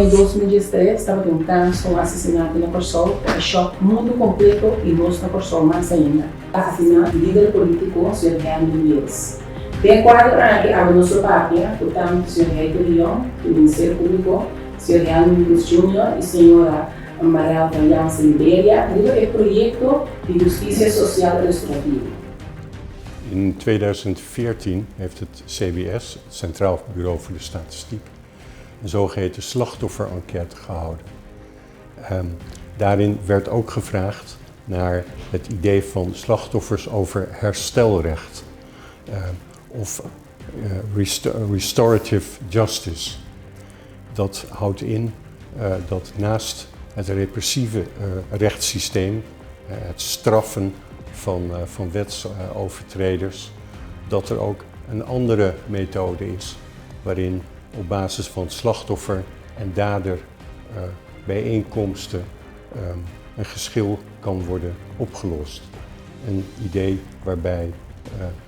2013 tabatin un kaso, un asesinato na Kòrsou ku a shòk mundu kompleto i nos na Kòrsou mas ainda. A asesiná lider polítiko señor Henry Wiels. Den e kuadro aki abo nos lo papia ku tantu señor Heiko de Jong di Ministerio Públiko, señor Henry Wiels Junior i señora Marelva Jansen Liberia riba e proyekto di hustisia sosial restorativo. In 2014 heeft het CBS, het Centraal Bureau voor de Statistiek, een zogeheten slachtofferenquête gehouden. Daarin werd ook gevraagd naar het idee van slachtoffers over herstelrecht of restorative justice. Dat houdt in dat naast het repressieve rechtssysteem, het straffen van wetsovertreders, dat er ook een andere methode is waarin op basis van slachtoffer en dader bijeenkomsten een geschil kan worden opgelost. Een idee waarbij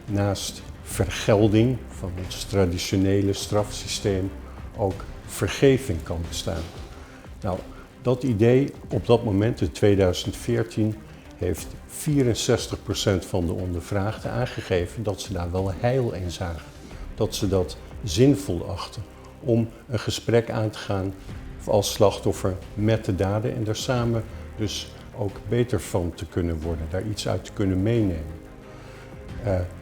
naast vergelding van het traditionele strafsysteem ook vergeving kan bestaan. Nou, dat idee op dat moment in 2014 heeft 64% van de ondervraagden aangegeven dat ze daar wel heil in zagen. Dat ze dat zinvol achten om een gesprek aan te gaan als slachtoffer met de dader en daar samen dus ook beter van te kunnen worden, daar iets uit te kunnen meenemen.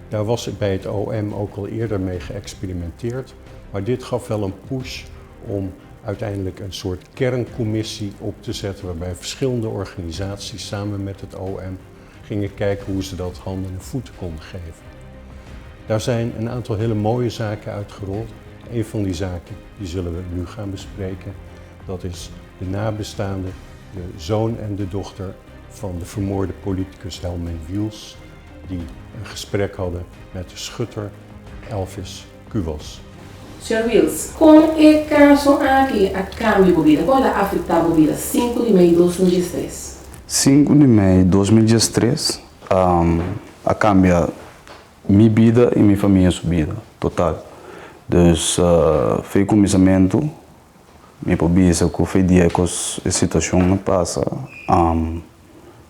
Daar was bij het OM ook al eerder mee geëxperimenteerd, maar dit gaf wel een push om uiteindelijk een soort kerncommissie op te zetten waarbij verschillende organisaties samen met het OM gingen kijken hoe ze dat handen en voeten konden geven. Daar zijn een aantal hele mooie zaken uitgerold. Een van die zaken die zullen we nu gaan bespreken. Dat is de nabestaanden, de zoon en de dochter van de vermoorde politicus Helmin Wiels, die een gesprek hadden met de schutter Elvis Kuwas. Señor Wiels, kon e kaso aki a kambia bo bida? Kon el a afektá bo bida sinku di mei 2013? Sinku di mei 2013 a kambia mi bida i mi famia su bida total. Dus fei kuminsamentu mi por bisa ku fei dia ku e situashon a pasa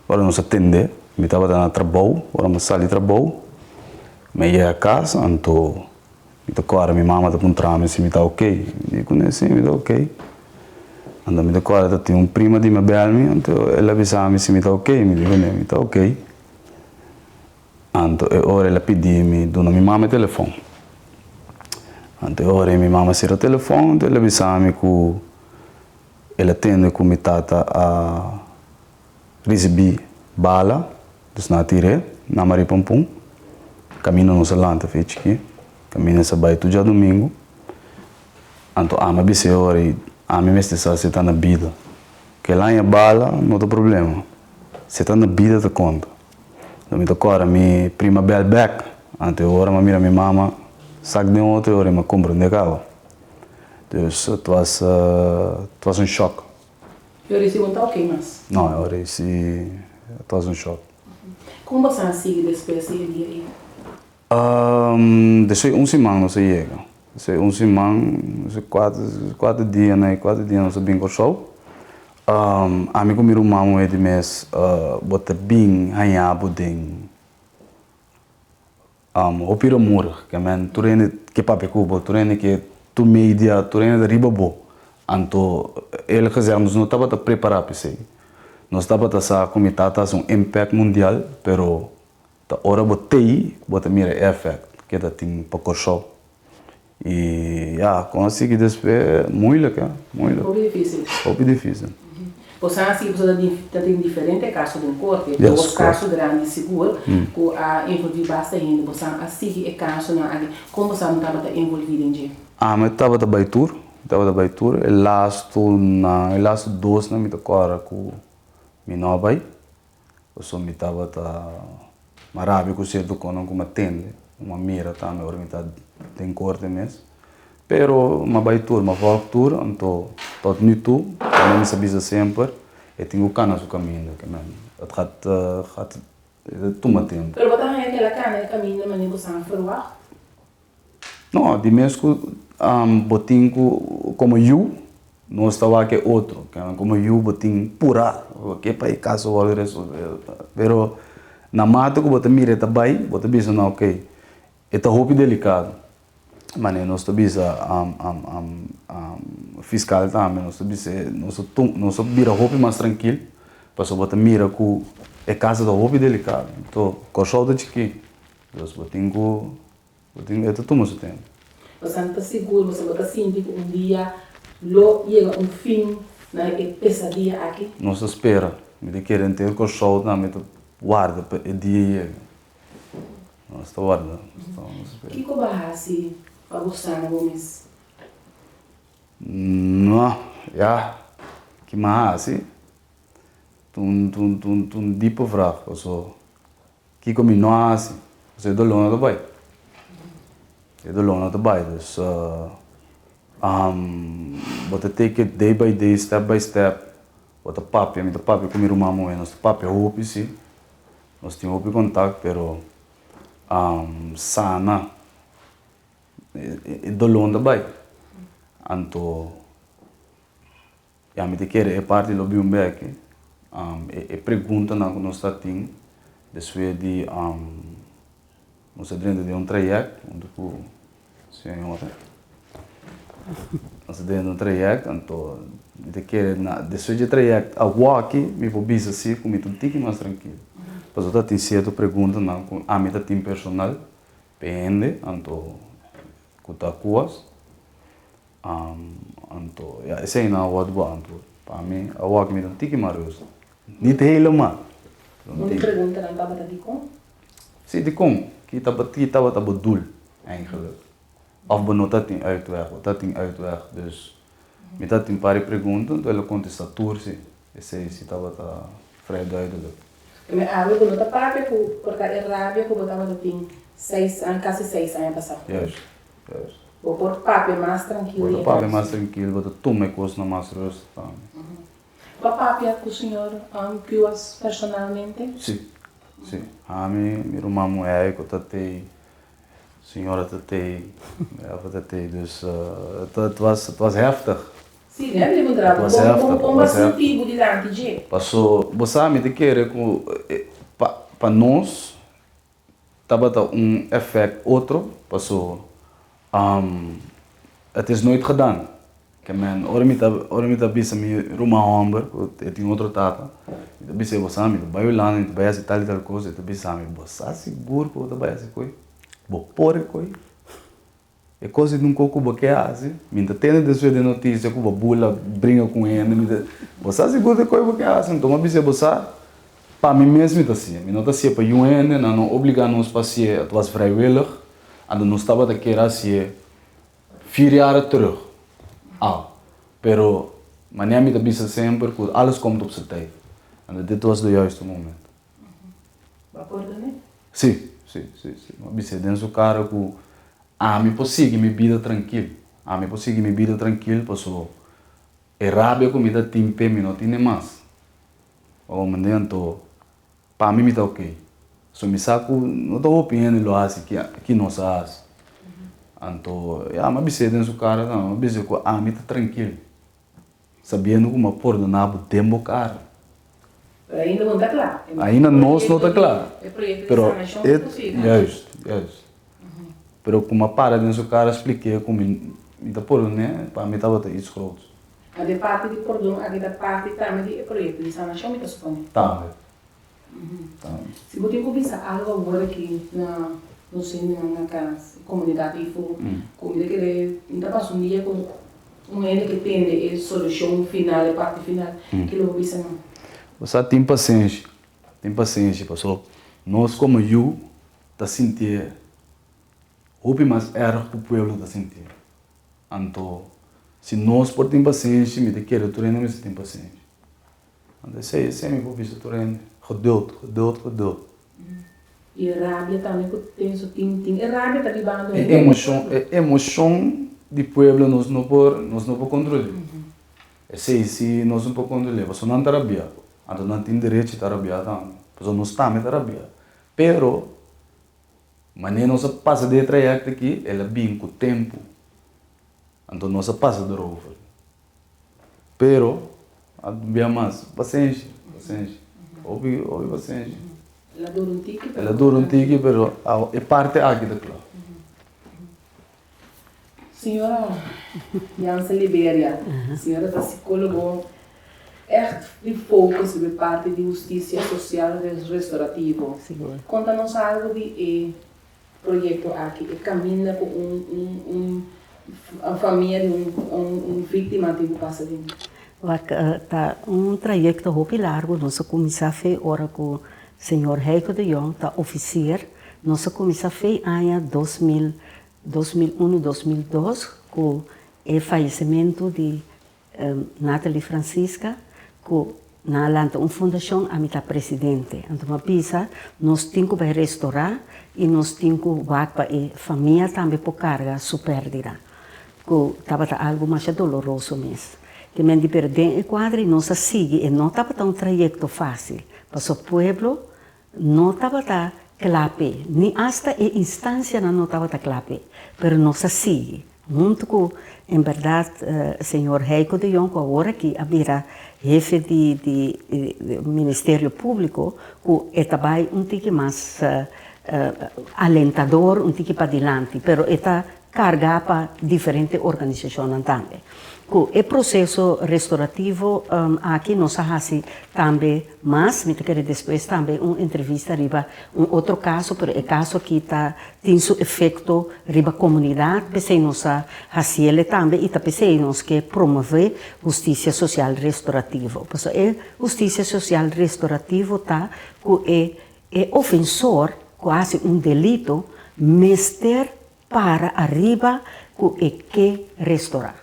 ora nos a tende mi tabata na trabou ora mi a sali trabou mi a yega kas anto Mi ta kòrda mi mama ta puntra mi si mi ta ok. Mi di kuné si mi ta ok. Anto mi ta kòrda ta tin un prima di mi a bèl mi, anto el a bisa mi si mi ta ok. Mi di kuné mi ta ok. Anto e ora el a pidi mi duna mi mama e telefòn. Anto e ora mi mama sera telefòn, anto el a bisa mi ku el a tende ku mi tata a Risibí bala, dus nan a tir'é na Marie Pampun. Kaminda nos a lanta fe chikí, kaminda sa bai tur djadumingu. Anto ami a bis'é ora i ami mester sa si e ta na bida. Kel haña bala no ta problema, si e ta na bida ta konta. Anto mi ta kòrda mi prima bèl bèk, anto e ora mi a mira mi mama sak den otro e ora i mi a komprendé kaba. Dus het was, het was un shòk. E ora si bo ta oké mas? No, e ora si het was un shock. Kon bo sa sigui despues di e dia ei? Despues un siman nos a yega. Despues un siman, despues kuater, kuater dia na e kuater dia nos a bin Kòrsou. Ami ku mi ruman muhé di mes bo ta bin haña bo den Hopi rumor, ke men tur hende ke papia ku bo, tur hende ke tur media, tur hende ta riba bo. Anto eerlijk gezegd nos no tabata prepara pa esei. Nos tabata sa ku mi tata hasi un impact mundial, pero ta ora bo tei bo ta mira e effect ke ta tin pa Kòrsou. I ya, kon a sigui despues, moeilijk he, moeilijk. Hopi dificil. Hopi dificil. Bo sa si boso ta tin diferente caso den corte, dos caso grandi sigur cu a envolvi basta hende, bo sa a sigui e casonan aki, con bo sa tabata envolvi den dje? Ami tabata bay tur, mi tabata bay tur, e lastu nan, e lastu dosnan mi ta cora cu mi no a bay. Pasobra mi tabata mas rabia ku sierto konan ku mi a tende, ku mi a mira tambe ora mi ta den korte mes. Pero mi a bai tur, mi a vòlg tur, anto tot nu toe, mi mester bisa semper, e tin ku kana su kaminda, ke men het gaat gaat e tuma tempu. Pero bo ta haña ku el a kana e kaminda manera bo sa a ferwagt? No, di mes ku bo tin ku komo yu. Nos ta wak e otro, komo yu bo tin purá, bo ke pa e kaso wòrdu resolvé. Pero na mate ku bo ta mira e ta bai, bo ta bisa no ok, e ta hopi delikado. Manera nos ta bisa fiskal tambe, nos ta bisa nos ta nos ta bira hopi mas trankil, pasobra bo ta mira ku e kaso ta hopi delikado. Anto Kòrsou ta chikí, dus bo tin ku Bo tin e ta tuma su tempu. Bosan ta sigur boso bo ta sinti ku un dia lo yega un fin na e pesadia aki? Nos ta spera. Mi ta kere henter Kòrsou tambe ta warda pa e dia yega. Nos ta warda. Nos ta spera. Kiko bo a hasi pa bo sana bo mes? No, ya. Ki mi a hasi? Ta un, ta un, ta un diepe vraag. Paso Kiko mi no a hasi? Pasobra e doló no ta bai. E doló no ta bai. Dus bo ta take it day by day, step by step. Bo ta papia, mi ta papia ku mi ruman muhé, nos ta papia hopi si. Nos tin hopi kontakt, pero sana e doló no ta bai. Anto. Ya mi ta kere e parti lo bin bek e preguntanan ku nos ta tin despues di nos a drenta den un trayèkt huntu ku señora. Nos a drenta un trayèkt anto mi ta kere na despues di e trayèkt awoki mi por bisa si ku mi ta un tiki mas trankil pasobra ta tin sierto preguntanan ku ami ta tin personal pa e hende anto ku ta kuas. Anto, ya, esei nan a wòrdu bo antwoord. Pa mi, a wòrdu mi ta un tiki mas rustig. Nit helemaal. Un pregunta nan tabata dikon? Si, dikon? Ki tabata, ki tabata bo doel eigenlijk? Of bo no ta tin uitweg? Bo ta tin uitweg. Dus, mi ta tin par di pregunta, anto el a kontestá tur si. Esei si tabata vrij duidelijk. Mi awe bo no ta papia ku por ta e rabia ku bo tabata tin seis aña, kasi seis aña pasá. Juist, juist. Bo por papia mas trankil di e. Bo ta papia mas trankil, bo ta tuma e kosnan mas rustig tambe. Bo a papia ku señor Kuwas personalmente? Si, si. Ami, mi ruman muhé ku ta tei, señora ta tei, mi afa ta tei. Dus het was, het was heftig. Si, mi a pregunta bo, kon kon bo a sinti bo dilanti dje? Paso, bo sa mi ta kere ku pa pa nos tabata un effect otro, paso het is nooit gedaan. Ke men ora mi ta ora mi ta bisa mi ruman homber ku e tin otro tata, mi ta bis'é bo sa mi ta bai Hulanda mi ta bai hasi tal i tal kos, e ta bisa mi bo sa sigur ku bo ta bai hasi koi? Bo por e koi? E kos di nunka ku bo ke hasi, mi ta tende despues den notisia ku bo bula bringa ku un hende, mi ta, bo sa sigur di kos bo ke hasi? Nton bo bisa bo sa, pa mi mes mi ta hasia, mi no ta hasia pa yun hende, nan no obliga nos pa hasie, het was vrijwillig, anto nos tabata kier hasie vier jaren terug al, pero manera mi ta bisa semper ku alles komt op z'n tijd, anto dit was de juiste moment. Bo a pordon'é? Sí, sí, sí, sí. Mi a bis'é den su kara ku ami por sigui mi bida trankil. Ami por sigui mi bida trankil paso e rabia ku mi ta tin p'e mi no tine mas. Bo mende? Anto pa mi mi ta oke. So mi sa ku no ta hopi hende lo hasi ki nos a hasi. Anto ya, mi a bis'é den su kara tambe. Mi a bis'é ku ami ta trankil. Sabiendo ku mi a pordoná bo den bo kara. Pero ainda bo no ta kla. Ainda nos no ta kla. E proyekto di sanashon ta sigui. Juist, juist. Pero ku mi a para den su kara splik'é ku mi mi ta pordon'é, pa mi tabata iets groots. Ma de parti di pordon aki ta parti tambe di e proyekto di sanashon mi ta suponé. Tambe. Si bo tin ku bisa algu awor aki na nos hendenan na kas, e komunidat ei for, ku mi ta kere, mi ta pasa un dia ku un hende ke tende e solushon final, e parti final, ke lo bo bisa nan? Bo sa tin pasenshi, tin pasenshi paso nos komo yu ta sintié hopi mas erg ku pueblo ta sintié. Anto si nos por tin pasenshi mi ta kere tur hende mester tin pasenshi. Anto esei esei mi por bisa tur hende, geduld, geduld, geduld. I e rabia tambe ku ten su tin tin e rabia ta ribando E emoshon e emoshon di pueblo nos no por nos no por kontrol'é. Esei si nos no por kontrol'é pasobra nan ta rabia anto nan tin derecho ta rabia tambe pasobra nos tambe ta rabia pero manera nos a pasa den e trayekto aki el a bin ku tempu anto nos a pasa erover. Pero a bia mas pasenshi, pasenshi, hopi hopi pasenshi. El a dura un tiki pero. El a dura un tiki pero e parte aki ta kla. Señora Jansen Liberia, señora ta psicólogo echt di focus riba e parti di husticia social restaurativo. Conta nos algo di e proyecto aki, e caminda cu un un un famia di un un victima tin cu pasa den. Wak, ta un trayecto hopi largo, nos a cuminsa fe ora cu señor Heiko de Jong ta oficier, nos a cuminsa fe aña 2000, 2001, 2002 cu e fayecimento di Nathalie Francisca cu nan a lanta un fundacion, ami ta presidente. Anto mi a bisa nos tin cu bay restora y nos tin cu wak pa e famia tambe por carga su perdida, cu tabata algo masha doloroso mes. Ke men di pero den e cuadra y nos a sigui, e no tabata un trayecto facil, pasobra pueblo no tabata cla p'e, ni hasta e instancianan no tabata cla p'e, pero nos a sigui hunto cu en berdad señor Heiko de Jong cu awor aki a bira hefe di di Ministerio Publico cu e ta bay un tiki mas alentador, un tiki padilanti, pero e ta carga pa diferente organisacionnan tambe. Cu e proceso restorativo aki nos a haci tambe mas, mi ta kere despues tambe un entrevista riba un otro caso, pero e caso aki ta tin su efecto riba comunidad, p'esey nos a haciele tambe y ta p'esey nos ke promove husticia social restorativo. Pasobra e husticia social restorativo ta cu e E ofensor ku hasi un delito mester para ariba ku e ke restorá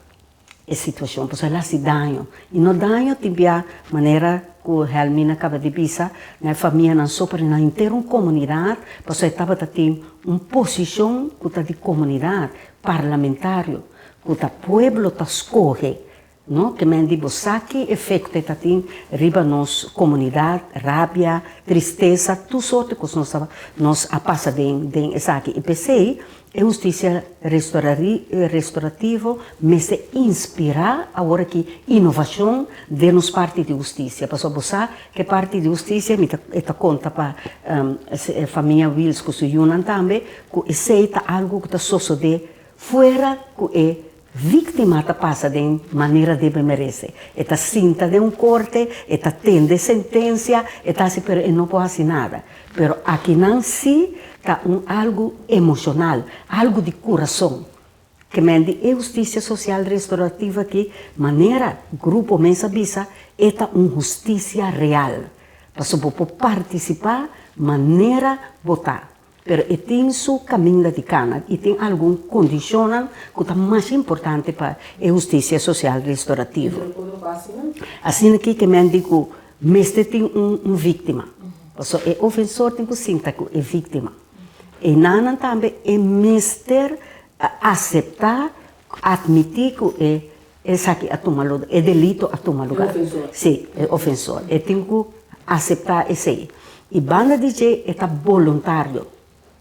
e situashon, pasobra el hasi daño. I no daño tin bia manera ku Helmin a kaba di bisa na e famianan so, pero na henter un komunidat, pasobra e tabata tin un posishon ku ta di komunidat, parlamentario, ku ta pueblo ta skohe. No ke men di bo sa ki efekto e ta tin riba nos komunidat, rabia, tristesa, tur sorti kos nos ta nos a pasa den den esaki. I p'esei e hustisia restorativo mester inspirá awor aki inovashon den nos parti di hustisia. Pasobra bo sa ke parti di hustisia mi ta e ta konta pa famia Wiels ku su yunan tambe ku esei ta algu ku ta sosodé fuera ku e Víktima ta pasa den manera debe merese. E ta sinta den un korte, e ta tende sentensia, e ta hasi pero e no por hasi nada. Pero akinan sí ta un algu emoshonal, algu di kurason. Ke men di e hustisia sosial restorativo aki, manera grupo mes a bisa, e ta un hustisia real. Pasobra bo por partisipá manera bo ta. Pero e tin su caminda di cana y tin algun condicionnan cu ta mas importante pa e husticia social restorativo. Asina ki ke men di cu mester tin un victima. Pasobra e ofensor tin cu sinta cu e victima. Enanan tambe e mester acepta, admiti cu e esaki a tuma lugar, e delito a tuma lugar. Si, e ofensor. E tin cu acepta esey. Y banda di dje e ta boluntario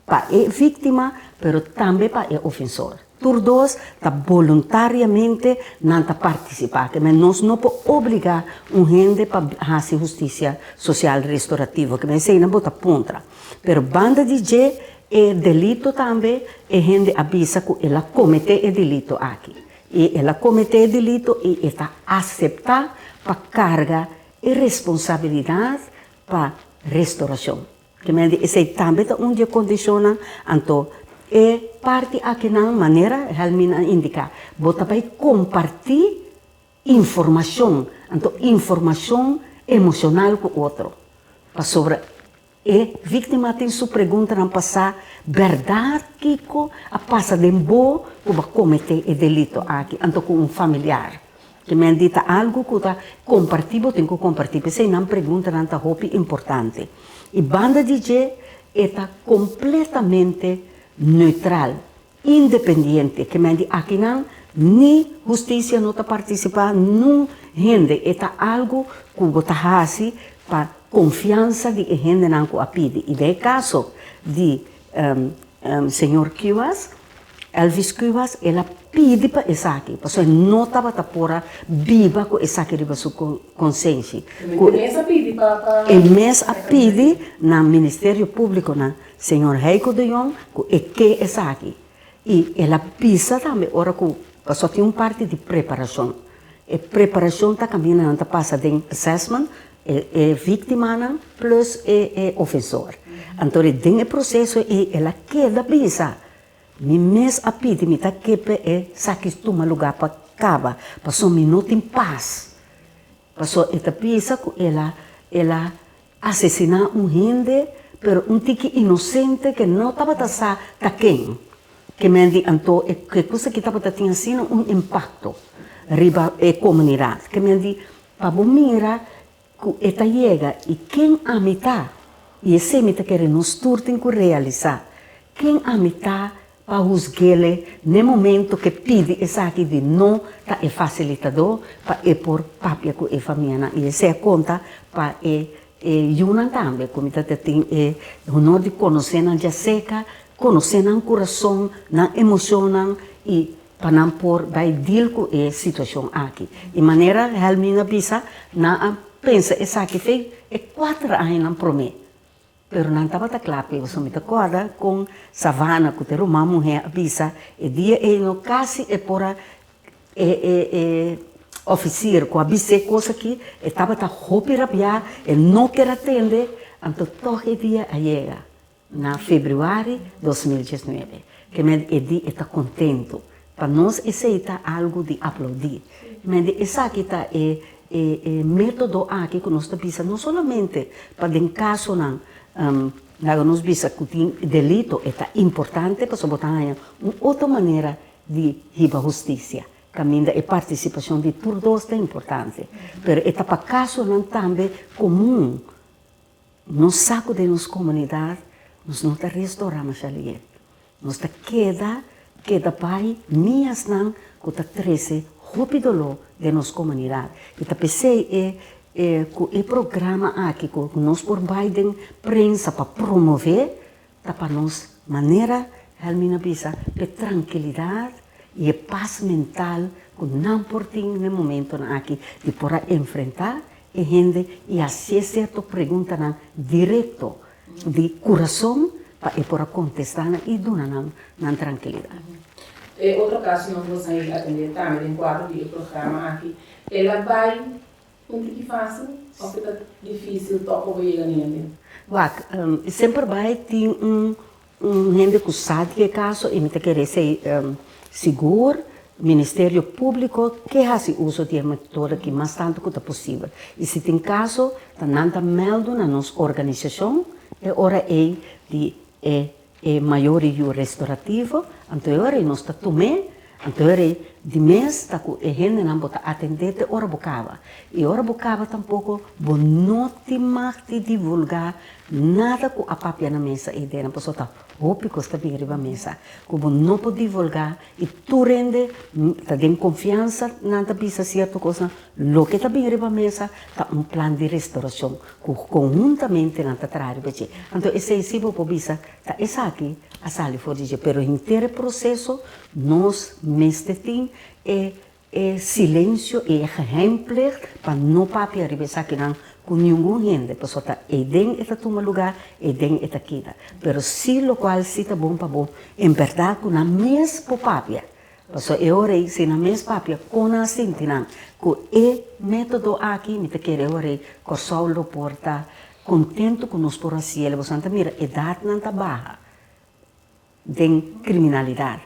pa e victima pero tambe pa e ofensor. Tur dos ta boluntariamente nan ta participa. Ke men nos no por obliga un hende pa haci husticia social restorativo. Ke men eseynan bo ta puntra. Pero banda di dje e delito tambe e hende a bisa cu el a comete e delito aki. I el a kometé e delito i e ta aseptá pa karga e responsabilidat pa restorashon. Ke men di esei tambe ta un di e kondishonnan. Anto e parti akinan, manera Helmin a indiká, bo ta bai kompartí informashon, anto informashon emoshonal ku otro. Pasobra E víktima tin su preguntanan pa sa bèrdat kiko a pasa den bo ku bo a kometé e delito aki, anto ku un familiar. Ke men di ta algu ku ta kompartí bo tin ku kompartí, p'esei nan preguntanan ta hopi importante. I banda di dje e ta kompletamente neutral, independiente, ke men di akinan ni hustisia no ta partisipá, nun hende, e ta algu ku bo ta hasi pa konfiansa di e hendenan ku a pidi. I den e kaso di señor Kuwas, Elvis Cubas el a pidi pa esaki, pasobra e no tabata por a biba ku esaki riba su konsenshi. E mes a pidi pa pa. E mes a pidi na Ministerio Públiko na señor Heiko de Jong ku e ke esaki. I el a bisa tambe ora ku pasobra tin un parti di preparashon. E preparashon ta kaminda nan ta pasa den assessment, e e víktimanan plus e e ofensor. Anto den e proseso ei el a keda bisa Mi mes a pidi mi ta ke pa e saki tuma luga pa kaba, paso mi no tin pas. Paso e ta bisa ku el a el a asesiná un hende, pero un tiki inosente ke no tabata sa ta ken. Ke men di anto e ke kus aki tabata tin asina un impakto riba e komunidat. Ke men di pa bo mira Ku e ta yega i ken ami ta, i esei mi ta kere nos tur tin ku realisá, ken ami ta pa husg'ele n'e momento k'e pidi esaki di no ta e fasilitadó pa e por papia ku e famianan. I esei a konta pa e e yunan tambe, ku mi ta ta tin e honor di konosé nan djaseka, konosé nan kurason, nan emoshonnan i Pa nan por bai deal ku e situashon aki. I manera Helmina bisa, nan a pensa esaki fe e kuater añanan promé. Pero nan tabata kla p'e. Pasobra mi ta kòrda kon Savannah ku ta e ruman muhé a bisa e dia ei no kasi e por a e e e ofisier ku a bis'é kos aki, e tabata hopi rabiá, e no ker a tende, anto tòg e dia a yega. Na februari 2019, ke men e di e ta kontentu. Pa nos esei ta algu di aplaudí. Men di esaki ta e e e método aki ku nos ta bisa no solamente pa den kasonan laga nos bisa ku tin delito e ta importante pasobra bo ta haña un otro manera di hiba hustisia kaminda e partisipashon di tur dos ta importante. Pero e ta pa kasonan tambe komun. Nos sa ku den nos komunidat nos no ta restorá masha lié. Nos ta keda keda bai miasnan ku ta trese hopi doló den nos komunidat. I ta p'esei e e ku e programa aki ku nos por bai den prensa pa promové ta pa nos manera Helmina bisa p'e trankilidat i e pas mental ku nan por tin n'e momentonan aki di por a enfrentá e hende i hasié sierto preguntanan direkto di kurason pa e por a kontestá nan i duna nan nan trankilidat. E otro kasonan ku nos a yega atendé tambe den kuadro di e programa aki, el a bai un tiki fásil òf e ta difísil tòg pa bo yega na hende? Wak, semper bai tin un Un hende ku sa di e kaso i mi ta kere esei sigur, Ministerio Públiko ke hasi uso di e metodo aki mas tantu ku ta posibel. I si tin kaso, ta nan ta mèldu na nos organisashon e ora ei di e e mayor yu restorativo, anto e ora ei nos ta tum'é, anto e ora ei di mes ta ku e hendenan bo ta atendé te ora bo kaba. I ora bo kaba tampoko bo no tin mag di divulgá Nada ku a papia na mesa ei dena pasobra ta hopi kos ta bin riba mesa ku bo no por divulgá i tur hende ta den konfiansa nan ta bisa sierto kosnan loke ta bin riba mesa ta un plan di restorashon ku konhuntamente nan ta traha riba dje anto esei si bo por bisa ta esaki a sali for di dje pero henter e proseso nos mester tin e E silensio i e geheimplicht pa no papia riba esakinan ku ningun hende, pasobra ta eiden e ta tuma lugá, eiden e ta keda. Pero si lokual si ta bon pa bo, en bèrdat ku nan mes por papia. Pasobra e ora ei, si nan mes papia kon nan a sinti nan ku e método aki, mi ta kere e ora ei Kòrsou lo por ta kontentu ku nos por hasiel. Boso nan ta mira edatnan ta baha. Den kriminalidat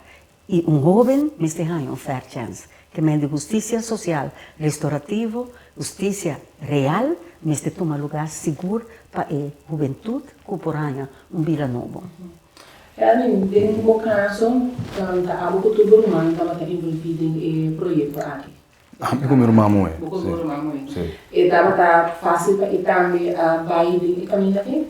i un hóben mester haña un fair chance. Ke men di hustisia sosial restorativo, hustisia real mester tuma lugá sigur pa e hubentut ku por haña un bida nobo. Erwin, den bo kaso, ta abo ku tur bo ruman tabata envolví den e proyekto aki? Ami ku mi ruman muhé. Bo ku bo ruman muhé. Si. E tabata fásil pa e tambe a bai den e kaminda aki?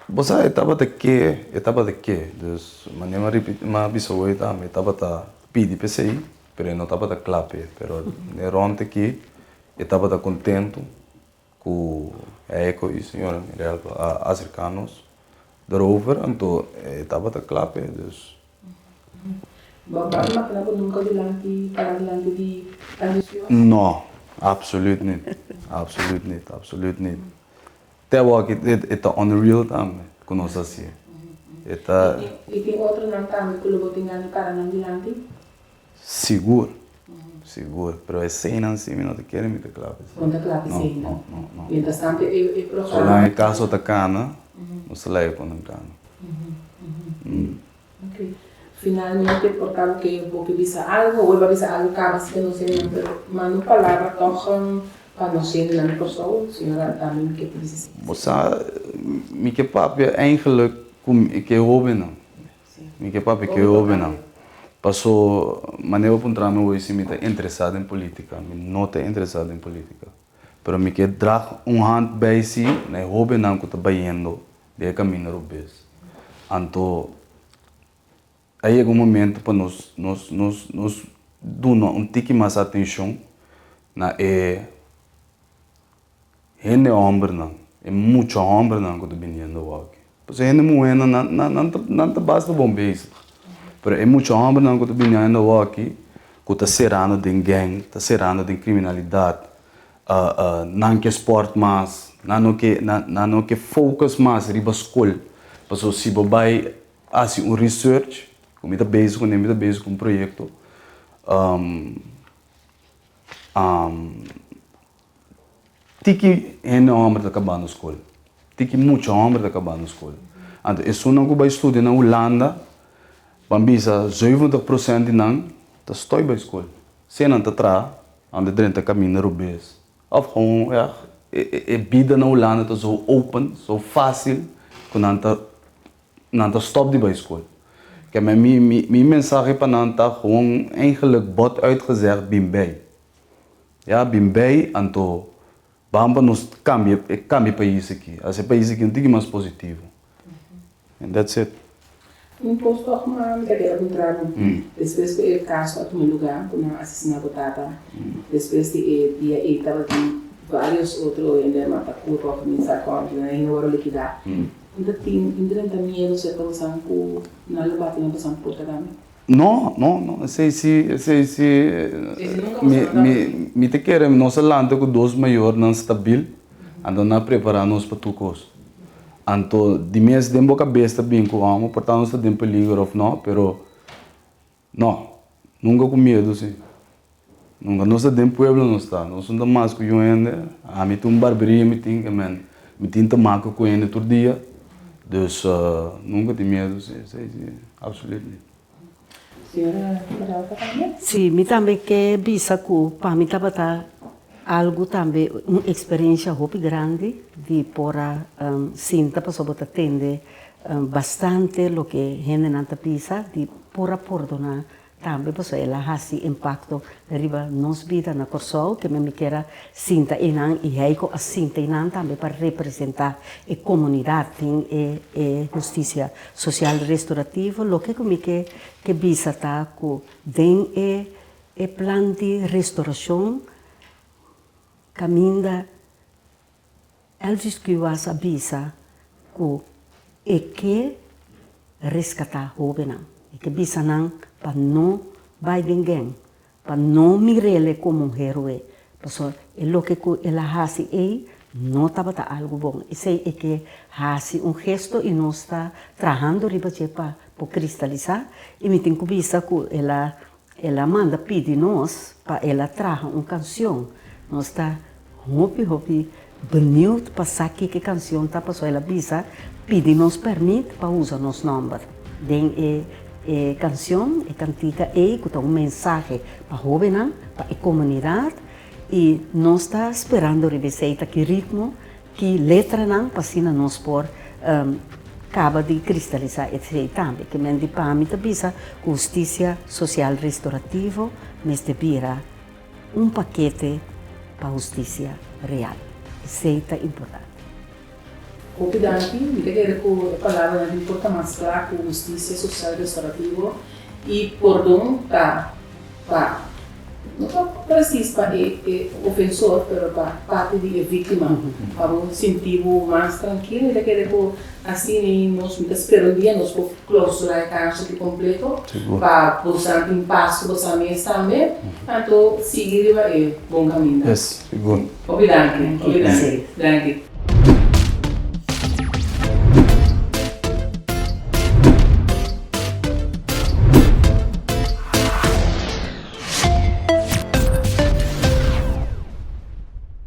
Bo sa e tabata ke, e tabata ke. Dus manera mi a ripiti, mi a bisa hoy tambe, e tabata pidi p'esei, pero e no tabata kla p'e. Pero e rònt aki e tabata kontentu ku Heiko i señora Mirel a aserká nos daarover, anto e tabata kla p'e. Dus. Bo a imagina bo nunca dilanti, para dilanti di tantu Dios? No, absoluut niet. Absoluut niet, absoluut niet. Te awor aki e ta unreal tambe ku nos a hasié. E ta. I tin otronan tambe ku lo bo tin gana di para nan dilanti? Sigur, sigur. Pero eseinan si mi no ta kere mi ta kla pa esei. Bo no ta kla pa eseinan? No, no, no. Mientras tanto e programa. Solang e kaso ta kana, nos ta laga kon nan kana. Ok. Finalmente por ta bo ke bo ke bisa algo, bo a bisa algo kaba si ke nos hendenan, pero manda un palabra tòg pa nos hendenan di Kòrsou, señora tambe mi ke bisa si. Bo sa, mi ke papia eigenlijk ku e hóbennan. Mi ke papia ku e hóbennan. Paso, manera bo puntra mi hoy si mi ta interesá den polítika, mi no ta interesá den polítika. Pero mi ke drag un hand bij si na e hóbennan ku ta bayendo den e kaminda robes. Anto a yega un momento pa nos nos nos nos duna un tiki mas atencion na e hende hombernan, e mucha hombernan ku ta biniendo awor aki. Pasobra e hende muhernan nan nan nan ta nan ta basta bon bezig, pero e mucha hombernan ku ta biniendo awor aki ku ta serando den gang, ta serando den kriminalidat, Nan ke sport mas, nan no ke nan no ke focus mas riba skol. Pasobra si bo bai hasi un research, ku mi ta bezig kuné, mi ta bezig ku un proyekto, tiki hende hòmber ta kabando skol, tiki mucha hòmber ta kabando skol. Anto esunnan ku bai studia na Hulanda, ban bisa zeventig prosènt di nan ta stòi bai skol. Sea nan ta traha, nan ta drenta kaminda robes. Of gewoon ja, e bida na Hulanda ta zo open, zo fácil, ku nan ta nan ta stòp di bai skol. Ke men mi mi mi mensahe pa nan ta gewoon eigenlijk bot uitgezegd bin bei. Ja, bin bei anto ban pa nos kambia e kambia e pais aki. Hasi e pais aki un tiki mas positivo. And that's it. Un pos tòg ma mi ta keda puntra bo. Despues ku e kaso a tuma lugá ku nan a asesiná bo tata, despues di e dia ei tabatin vários otro hende a mata kurpa òf mi sa kòntu nan hende wòrdu likidá. Bo ta tin drenta miedu serka bosan ku nan lo bati na bosan porta tambe? No, no, no, esei si, esei si, mi, mi, mi ta kere nos a lanta ku dos mayornan stabil, anto nan a prepará nos pa tur kos. Anto di mes den bo kabes ta bin ku amo por ta nos ta den peligro òf no, pero no, nunka ku miedu si. Nunka nos ta den pueblo nos ta, nos no ta mas ku yu hende, ami tin un barberia mi tin ke men mi tin tamaku ku hende tur dia, dus nunka tin miedu si, esei si, absoluut niet. Señora Peralta tambe? Si, mi tambe ke bisa ku pa mi tabata algu tambe un eksperensia hopi grandi di por a sinta pasobra bo ta tende bastante loke hendenan ta bisa di por a pordoná Tambe pasobra el a hasi impakto riba nos bida na Kòrsou, ke mi kier a sinta einan i Heiko a sinta einan tambe pa representá e komunidat den e e hustisia sosial restorativo. Loke ku mi ke ke bisa ta ku den e e plan di restorashon kaminda Elvis Kuwas a bisa ku e ke reskatá hóbennan. E ke bisa nan pa no bai den gèng, pa no mir'ele komo un héroe, pasobra e loke ku el a hasi ei no tabata algu bon. Esei e ke hasi un gesto i nos ta trahando riba dje pa por kristalisá. I mi tin ku bisa ku el a El a manda pidi nos pa el a traha un kansion. Nos ta hopi hopi benieuwd pa sa kiko e kansion ta pasobra el a bisa pidi nos permit pa usa nos nòmber den e e kansion, e kantika ei ku ta un mensahe pa hóbennan, pa e komunidat i nos ta sperando riba esei ta ki ritmo, ki letranan pa asina nos por kaba di kristalisá esei tambe. Ke men di pa mi ta bisa ku hustisia sosial restorativo mester bira un pakete pa hustisia real. Esei ta importante. Hopi danki. Mi ta kere ku e palabranan tin por ta mas kla ku hustisia sosial restorativo i pordon ta pa. No ta precies pa e e ofensor, pero pa parti di e víktima, pa bo sinti bo mas trankil. Mi ta kere ku asina nos, mi ta spera un dia nos por klousurá e kaso aki kompleto, pa bosan tin pas ku bosan mes tambe, anto sigui riba e bon kaminda. Yes, sigur. Hopi danki, hopi danki. Danki.